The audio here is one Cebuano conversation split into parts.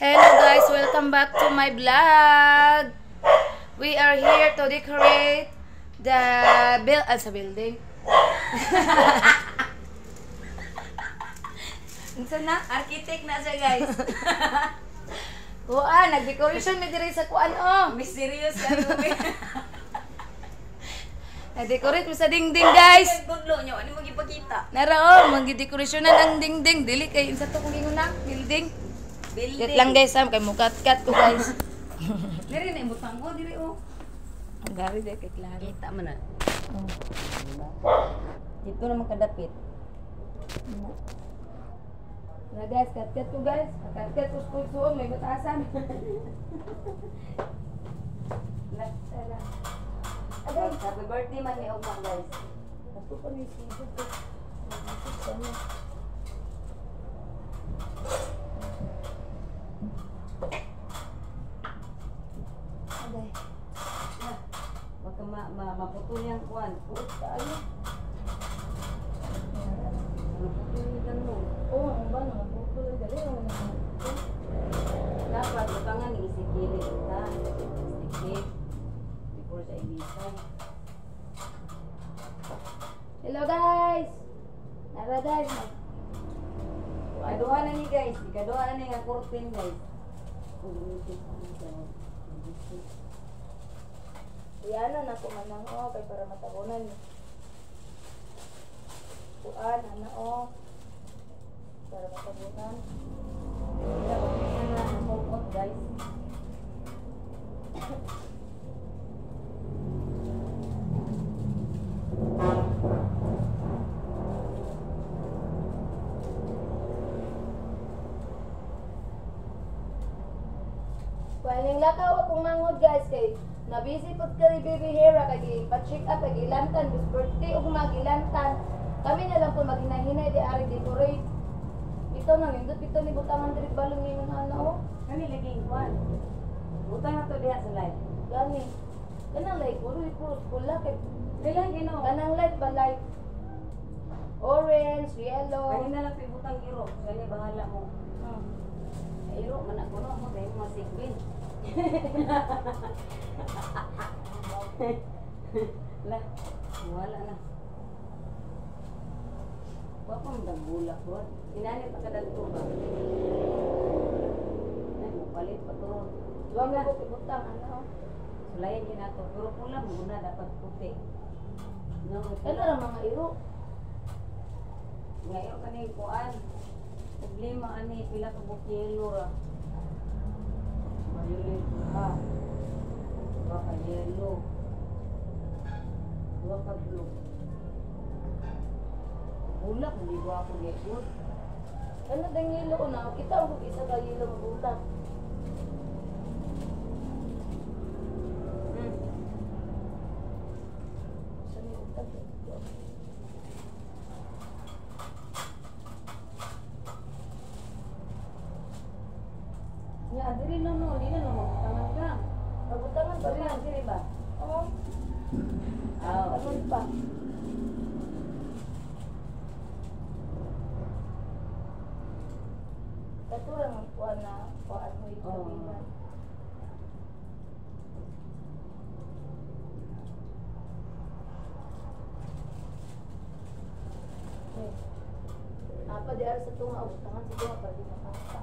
Hello guys, welcome back to my vlog. We are here to decorate the sa building. Unsa na? Architect na siya, guys. Kuan, nag-decoration mi diri sa kuan oh. Mysterious ka mo. Nag-decorate mi sa dingding, guys. Tudlo nyo, ano mo gipakita? Nara oh, magi-decorationan ang dingding. Dili kay unsa to kung ingon na building. Building. Wait lang guys, kay mukat-kat ko guys. Diri na ibutang ko, diri oh. Ang gari di kay klaro. Kita man na. Oh. Diba? Dito naman kadapit. Na guys, kat-kat ko guys. Kat-kat ko school suon, may batasan. Tara. Agay. Happy birthday man ni Ogma, guys. Ato pa ni sigo ko. Agay. Wag ka maputol yung kuan. Puot kaayo. Maputol yung ganun. Oo, ang ba na maputol ay dali ang na. Dapat butangan ni isikili ta. Stick before sa ibisan. Hello guys. Nara guys. Ikaduha na ni guys. Ikaduha na ni nga curtain, guys. Iyan na ko manang oh kay para matabunan. Kuan ana oh. Para matabunan. Na kumot, guys. Kuan yung lakaw akong mangod guys kay nabisi pud kay baby Hera kay pa-check up kay gilantan bis birthday ug magilantan. Kami na lang po maghinahinay di ari decorate. Ito na nindot ito ni butangan diri balon ngayon ana oh. Kani lagi kuan. Butang na to diha sa live. Gani. Kanang light puro puro pula kay Dili Ginoo. kanang light ba light orange, yellow. Kanina lang to ibutang iro. Kani bahala mo. Iro man ako no mo dahil mo sigbin. La, wala na. Wa pa man bulak ko. Inani pa kadadto ba? Ay, mo palit pa to. Duwa mo ko ibutang ana oh. Sulayan yun nato. Pero pula mo na dapat puti. No, Ano ra mga iro? Nga iro kani kuan. Problema ani pila ka buok yelo ra. Violet ha. Duha ka yellow. Duha ka blue. Bulak hindi ko ako good. Ano dang yellow na? Kita ko isa ka yellow mabulak. Sa ni utang. Nya diri no no, di na no magbutangan ka. Mabutangan pa Diri man. diri ba? Oo. Ah, Ano pa? Katurang ang kuan na kuan mo yung Oo. kabilan. Eh. Apa di ara sa tunga, butangan sa tunga para di makata.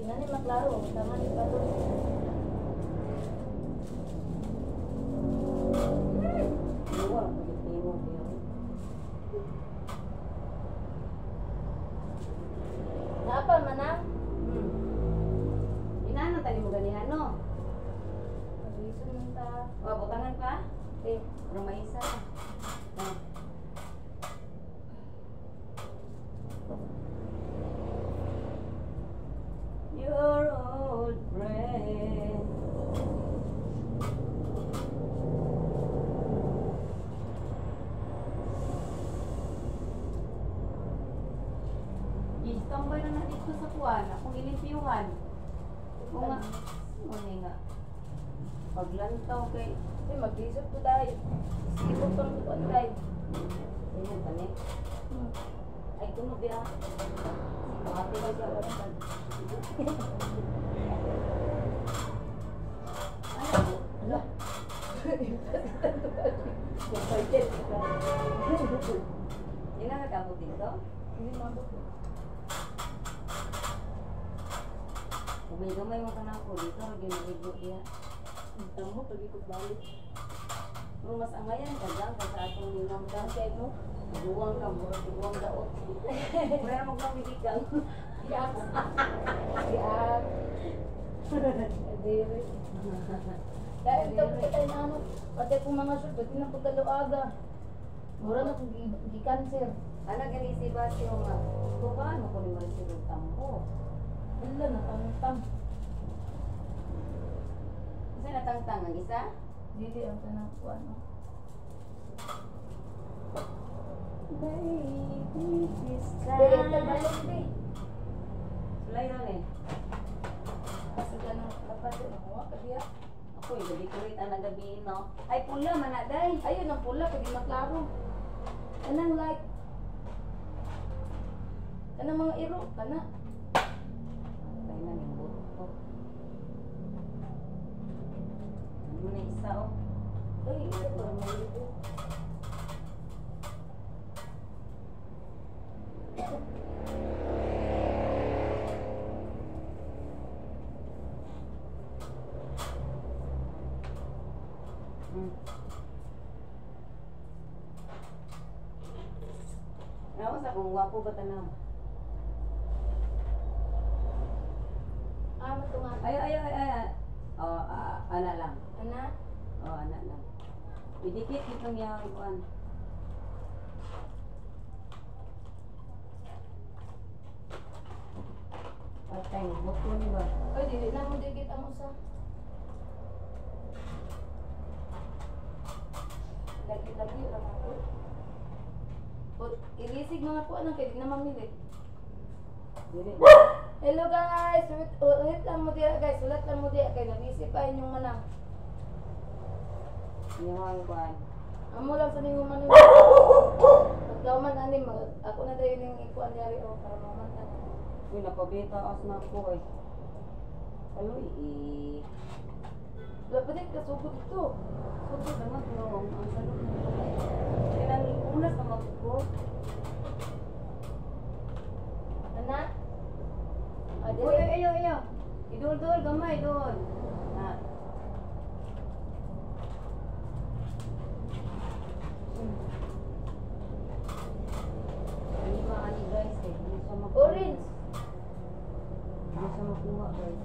Tingnan ni maklaro, tama ni balon. Luwa ko pero. Naapa manang? Inano tani mo ganihan no? Pag ta. Wa butangan pa? Eh, Pero may isa. Oh. Your old friend. Gi-standby na na dito sa kuan, akong ilimpyuhan. Oo nga. Muna nga. Paglantaw kay eh mag-isip ko tayo. Isip pang kuan tayo. Ganyan tani. Ay tunog diha. Ate ba siya oras? Ano? Ala. Hindi na nag-abot dito? Hindi mabot. Gamay-gamay mo ka na ako dito, lagi maligo diha. Tamo pag ikot balik. Pero mas angayan ka dyan kaysa atong ninang ka. Kay mo. Buwang ka, murag buwang daot. Mura na magpamili ka. Yak. Yak. Adiri. Dahil ito po tayo na ano, pati kung mga short, pati na pagkaluaga. Mura na kung gi-cancer. Ana gani si Basyo nga. Kuhaan mo ko ni Maricel og tambo. Wala na, tangtang. Kasi natangtang ang isa? Dili ang tanang kuan. No? Baby, this Dili, ito balik di. Sulay ron eh. Kasi ganang kapatid mo, kadiya. Ako eh, gabi kurit ang nagabi no. Ay pula man na day. Ayun ang pula, kadi maklaro. Anang like. Kanang mga iro, kana. Ay na ni buto. Ano na isa oh. Ay, ito para maligo. Nawa sa kung gwapo ba tanaw? Ah, matunga. Ay ay ay ay. Oh, ana lang. Ana? Oh, ana lang. Idikit itong yang kuan. Patay, buto ni ba? Ay, dili na mo dikit ang usa. Lagi-lagi lang ako. Put, ilisig mga po anang kay di na mamili. Dili. Hello guys, ulit, ulit lang mo diya guys, ulit lang mo diya kay nabisi pa inyong manang. Yung kuan. Amo lang sa ningong manang. Pagkauman ani mag ako na dayon yung ikuan diri o para maman ta. Uy, napabita as na ako eh. Aloy eh. Wala pa din kasugod ito. Sugod naman pero ang salot na. Kailan unas na magko. Ana? Ah, Uy, dili. ay, ayo, ayo. Idol-dol, gamay, idol. Na. Ani ba, ani guys eh. Hindi siya makuha. Orange. Hindi siya makuha guys.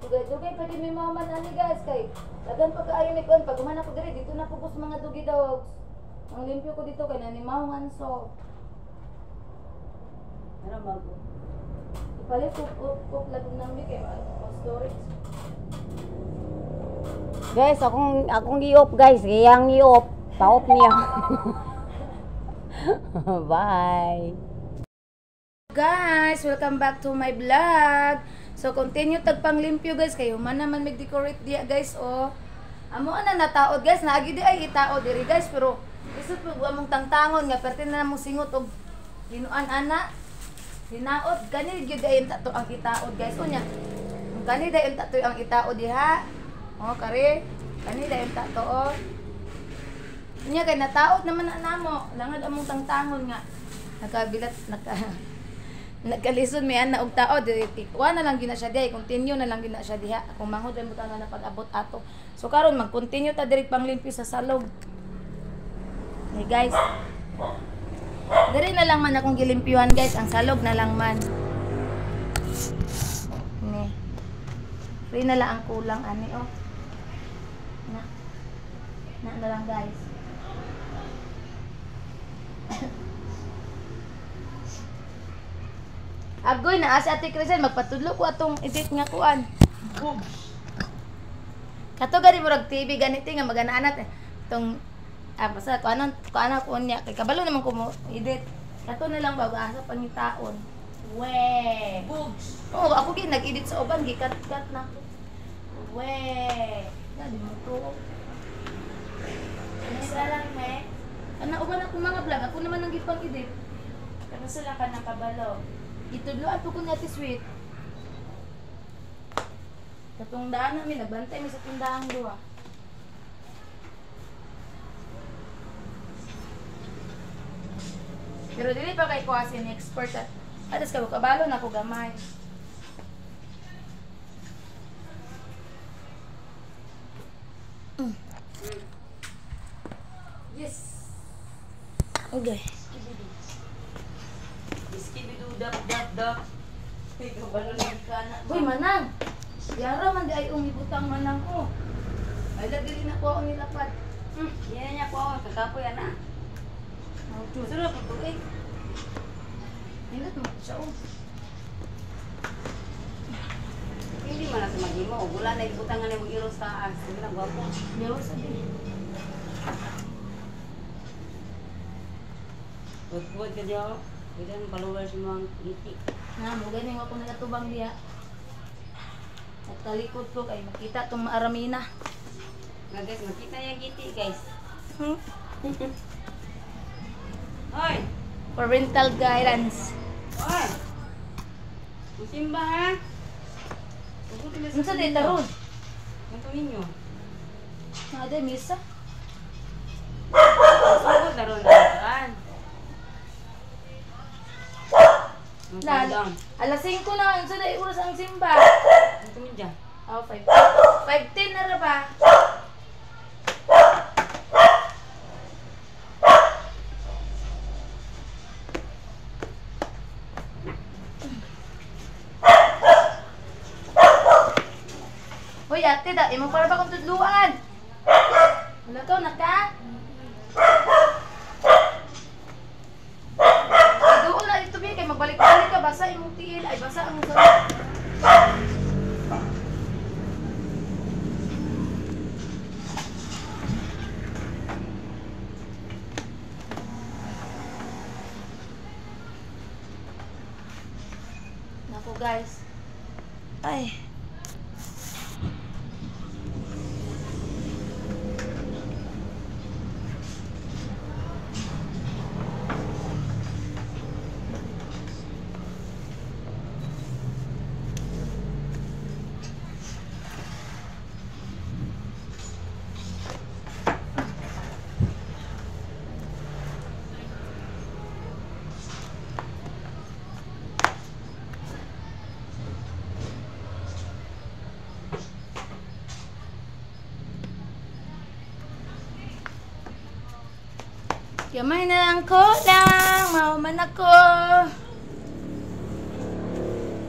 Dugay-dugay pwede may maman ani guys kay dagan pa kaayo ni kuan pag human ako diri dito na pugos mga dugi dogs. Ang limpyo ko dito kay nanimaw anso. Ano mag Ipalit ko ko lagong nami kay ma storage. Guys, akong i-off guys, kaya ang i-off. Pa-off niya. Bye. Guys, welcome back to my vlog. So continue tag panglimpyo guys kay human naman mig-decorate diya guys oh. Amo ana nataod guys, naagi di ay itaod diri guys pero isod pug among tangtangon nga perti na namong singot og hinuan ana. Hinaot kani gyud ay tato ang itaod guys unya. Kani dayon tato ang itaod diha. Oh kare, kani dayon tato oh. Unya kay nataod naman na namo, langad among tangtangon nga nakabilat naka Nagkalisod may ana og tao diri kuha na lang gyud na siya diha, continue na lang gyud na siya diha. Akong manghod ay butang na pag-abot ato. So karon mag-continue ta diri panglimpyo sa salog. Hey guys. Diri na lang man akong gilimpyuhan guys, ang salog na lang man. Ni. Diri na lang ang kulang ani oh. Na. Na na lang guys. Agoy na asa Ate Crisel magpatudlo ko atong edit nga kuan. Kato gani murag TV ganiti nga magana-anat tong basta kuanon kuana ko niya kay kabalo naman ko mo edit. Kato na lang ba asa pangitaon. We. Bugs. Oo, ako gi nag-edit sa uban gikat-kat na ako. We. Na di mo to. Isa lang me. Ana uban ako mga vlog, ako naman ang gipang-edit. Kanusa lang ka nakabalo. Itudloan po ko ni Ate Sweet. Katong daan namin, nagbantay mi sa tindahang duha. Pero dili pa kay ko as in expert at atas ka kabalo na ko gamay. Yes. Okay. Iskibidu dap dap dap. Ay, kabalo lang ka na. Uy, manang. Yara man di ay umibutang manang ko. Ay dili na ko ang nilapad. Yan niya ko ako kagapoy ana. Oh, Diyos. Suro ko tuig. Nindot mo siya oh. Hindi man na sa maghimo. Wala na ibutang nga nimo iro sa taas. Hindi na gwapo. Meron sa di. Wag ka diyo. Bilang followers mo ang ngiti. Na, mo gani ako nagatubang diha. At talikod ko kay makita tong maaramina. Nga guys, makita niya ngiti guys. Hoy! Parental guidance. Hoy! Musimba ha? Unsa day taron? Ganto ninyo. Nga day misa. Sugod na ron ang Na, alas 5 na, unsa day oras ang simba? Ganto ninyo. Oh, 5. 5:10 na ra ba? Hoy, ate, da, imo para ba kong tudluan? Wala to, naka? Doon na dito, kay magbalik-balik ka, basa imong tiil. Ay, basa ang sarap. Naku, guys. Ay. Gamay na lang ko lang, mahuman ako.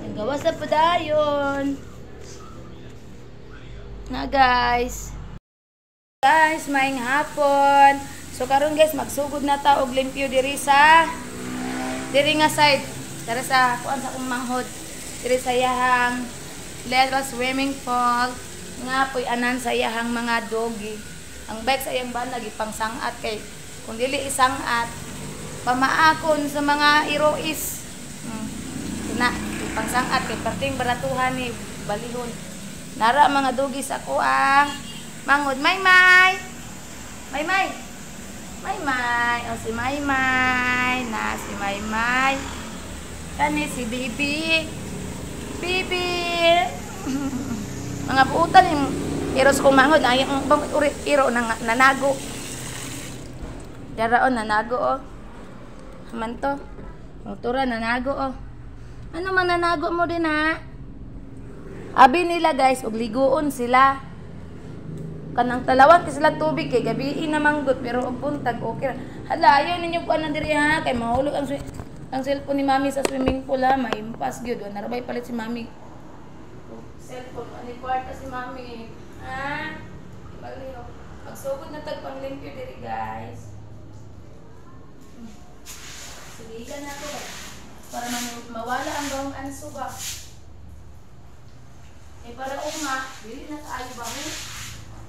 Nagawa sa padayon. Na guys. Guys, maayong hapon. So karon guys, magsugod na ta og limpyo diri sa diri nga side. Diri sa kuan sa akong manghod. Diri sa yahang little swimming pool nga puy anan sa yahang mga doggy. Ang bike sa iyang bana gipangsangat kay kung dili isangat pamaakon sa mga irois. Na ipangsangat kay perting baratuhan ni balihon. Nara mga doggy sa kuang mangod. Maymay. Maymay. Maymay. O si Maymay. Na si Maymay. Kani si Bibi. Bibi. Mga buutan yung iros kong mangod. Ay, ang bang iro na nanago. Daraon nanago oh. Haman to. Motora nanago oh. Ano mananago mo din ha? Abi nila guys, og liguon sila. Kanang talawan kay sila tubig kay gabi na manggut pero og buntag okay ra. Hala, ayaw ninyo kuan na diri ha kay mahulog ang cellphone ni Mami sa swimming pool ha, maimpas gyud. Wa narabay palit si Mami. Cellphone ani kwarta si Mami. Ha? Baliw. Magsugod na tag panglimpyo diri guys. Siligan na ako para mawala ang bawang anso ba. Eh para uma, dili na kaayo ba ho?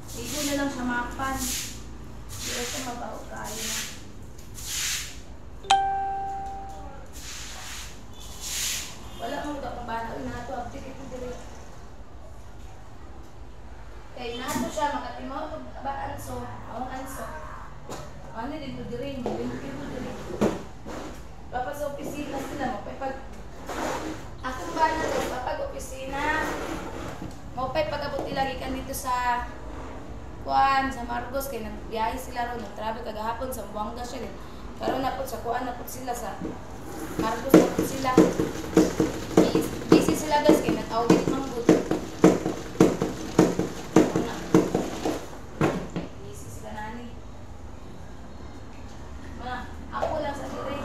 Ligo na lang siya mapan. Dili siya mabaho kaayo na. Wala mo daw kung bana. Uy, nato, abtik ito dili. Kay nato siya, makatimaw ba anso, bawang anso. Ano dito diri, limpyo ko diri. Papa sa opisina sila, mapay pag akong bana daw, papag opisina. Mopay pag-abot lagi kan dito sa kuan sa Marcos kay nagbiyahe sila ron, nagtravel kagahapon sa Buanga siya din. Karon na pud sa kuan na pud sila sa Marcos na pud sila. Busy sila guys kay nag-audit man gud. Busy sila nani. Ma, ako lang sa dire.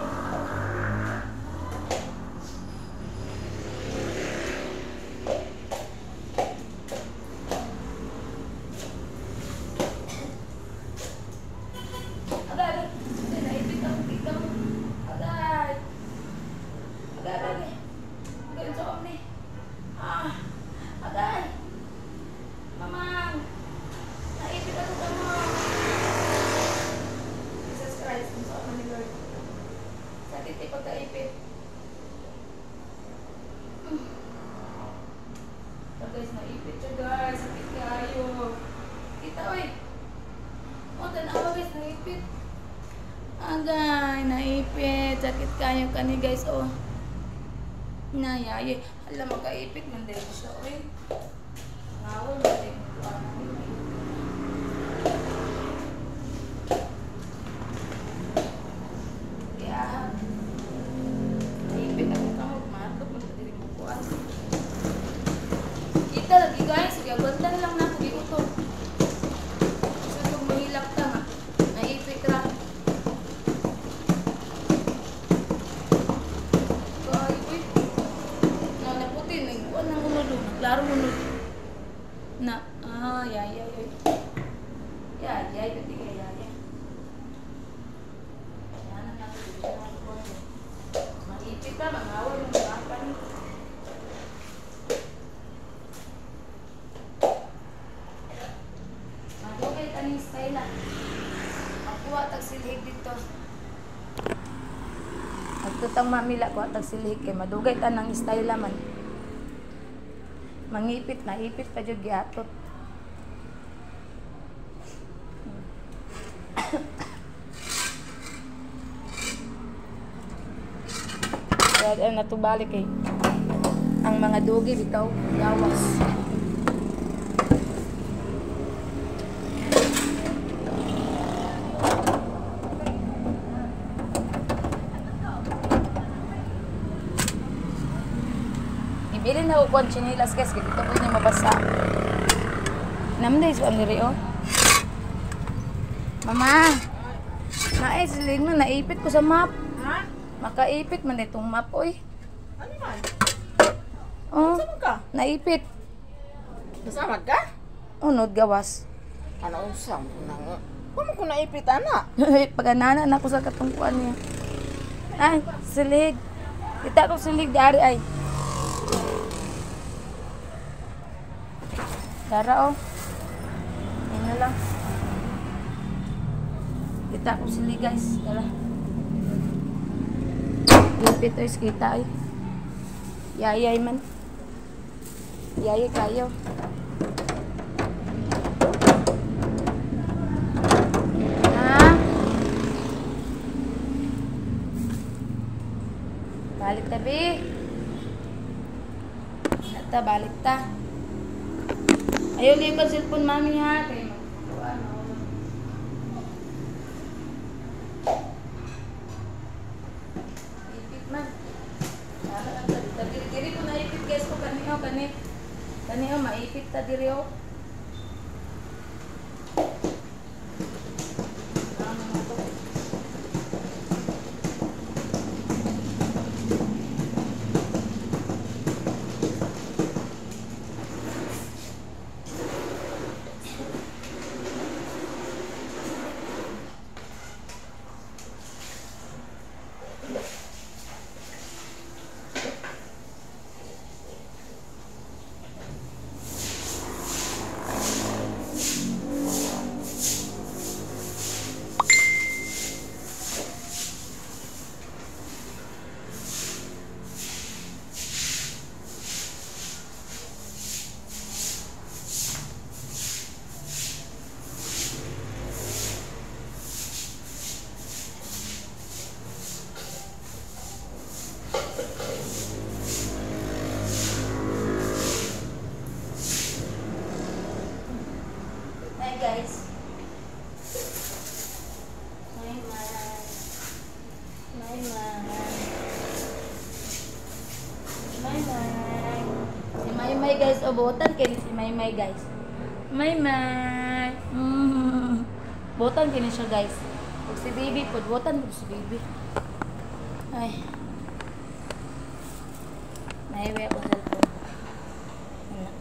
Guys, naipit siya guys. Sakit kayo. Kita oy. O, tanawa guys, naipit. Agay, naipit. Sakit kayo kani guys, oh. Nayay. Hala, magkaipit man din siya, oy. Ngawal man din. Kaya, naipit ako kamot. Mahatok man sa diri mo kuan. Kita lagi guys, sige, agwantan lang na ako giutok. Kasi kung mahilak ta nga, naipit ra. Kay, uy. Na, naputi, naikuan ng unod. Klaro unod. Na, ah, yay, yay, yay. Yay, yay, pati kaya, yay. Yan ang natin. Maipit ta, mangawal ng mga panin. Agtutang mamila ko at tagsilhig kay madugay tanang style man. Mangipit na ipit pa jud giatot. Kaya natubalik kay ang mga dugi bitaw gawas. Ibilin na ko ang chinilas guys, dito ko niya mabasa. Namday sa diri oh. Mama. Naay silig mo naipit ko sa map. Ha? Makaipit man itong map oy. Ano man? Oh. Saan ka? Naipit. Nasama ka? Unod gawas. Ano usam na nga? Kumo ko naipit ana? Paganana na ko sa katungkuan niya. Ay, silig. Kita ko silig dari ay. Tara oh. Ayun na lang. Kita ko sili guys. Tara. Ipit oy kita ay. Yayay man. Yayay kayo. Ha? Balik tabi. Nata balik ta. Ayaw liyo ka cellphone mami ha. Kaya magkuhan. Ipit man. Tama lang tabi-tabi. Kani. Kani oh, maipit ta diri oh. Hi guys. Hi man. Hi man. Hi man. Si Maymay guys, o buotan kini si Maymay guys. Maymay. Buotan kini siya guys. Ug si baby pod buotan pud si baby. Ay. Nahiwi ako cellphone. Ano?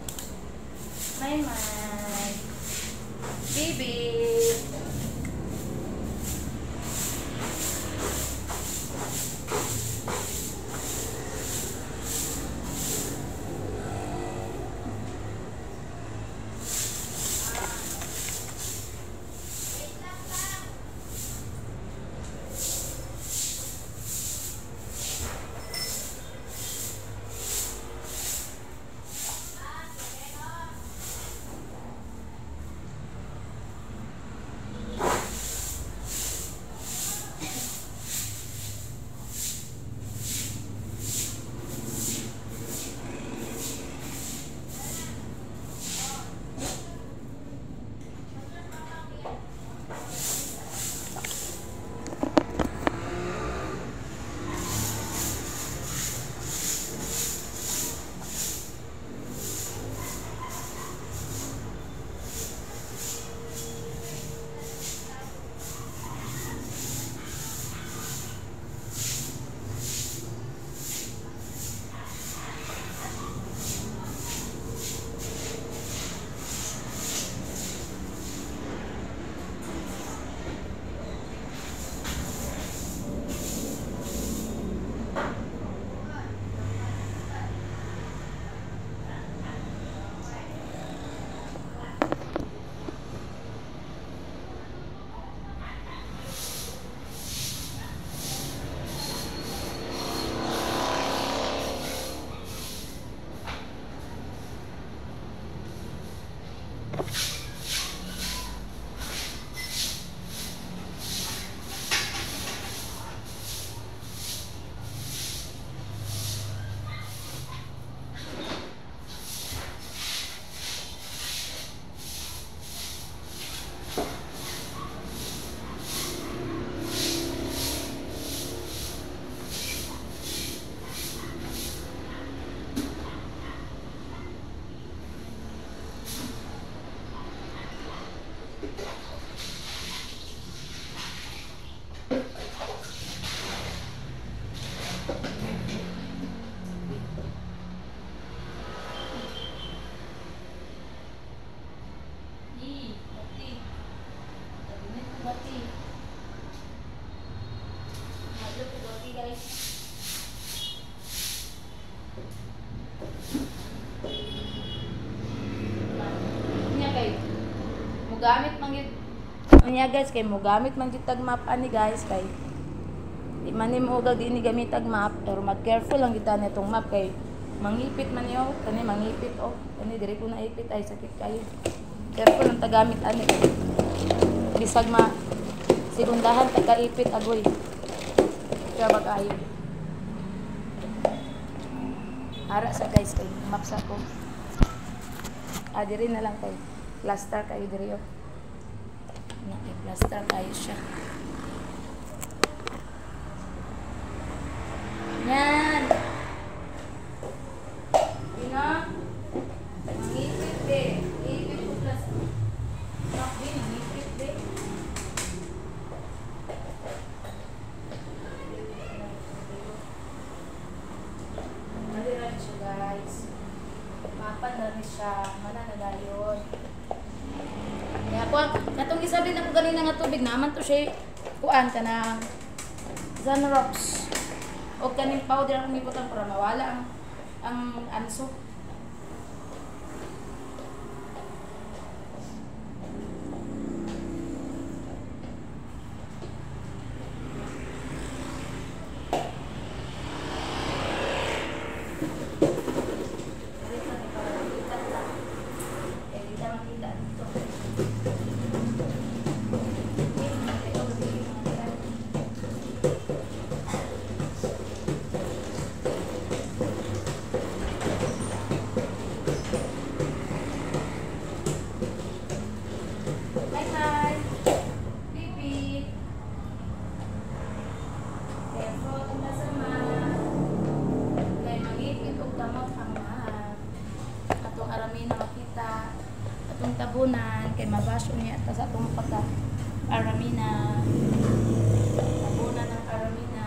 Maymay. Baby. Mugamit man gyud unya guys kay mugamit man gyud tag map ani guys kay di man ni mougag di ni gamit tag map pero mag careful lang gyud ta nitong map kay mangipit man yo kani mangipit oh kani diri ko naipit ay sakit kayo. Careful lang tagamit ani bisag ma segundahan tag kaipit agoy kaya bag-ayo ara sa guys kay map sa ko diri na lang kay plaster kayo diri oh. Na plaster kayo siya. Yan. Ina. Mapan na rin siya. Mana na dayon. Kaya kuan, katong gisabi na ko ganina nga tubig naman to siya kuan kanang Zonrox. O kaning powder ang ibutang para mawala ang anso. Hi, hi. Baby. Careful ang kasama. Kay mangipit og kamot ang mahal. Atong aramina makita. Atong tabunan kay mabaso niya ta sa atong pagka aramina. Tabunan ng aramina.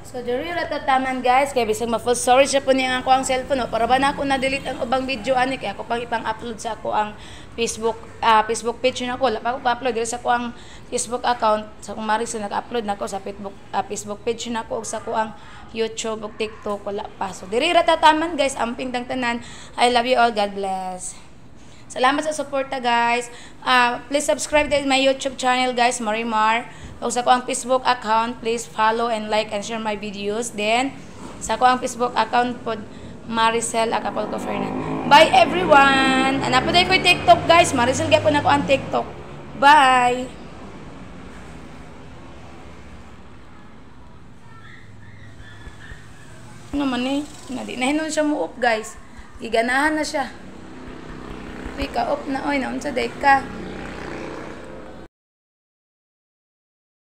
So, diri ra tataman guys, kay bisag ma-full storage siya po niya ang ako ang cellphone, no? Para ba na ako na-delete ang ubang video ani kay ako pang ipang-upload sa ako ang Facebook Facebook page na ako. Wala pa ako pa-upload diri sa ako ang Facebook account. Sa akong Maricel nag-upload na ako sa Facebook Facebook page na ako ug sa ako ang YouTube ug TikTok wala pa. So, diri ra tataman guys, amping tang tanan. I love you all. God bless. Salamat sa suporta guys. Please subscribe to my YouTube channel guys, Marimar. O sa ko ang Facebook account, please follow and like and share my videos. Then sa ko ang Facebook account pod Maricel Acapulco Fernan. Bye everyone. Ana po ko TikTok guys. Maricel gyapon ako ang TikTok. Bye. Ano man eh? Nga di na hinon siya mo up guys. Giganahan na siya. Uy, ka-off na. Oy, naunsa day ka.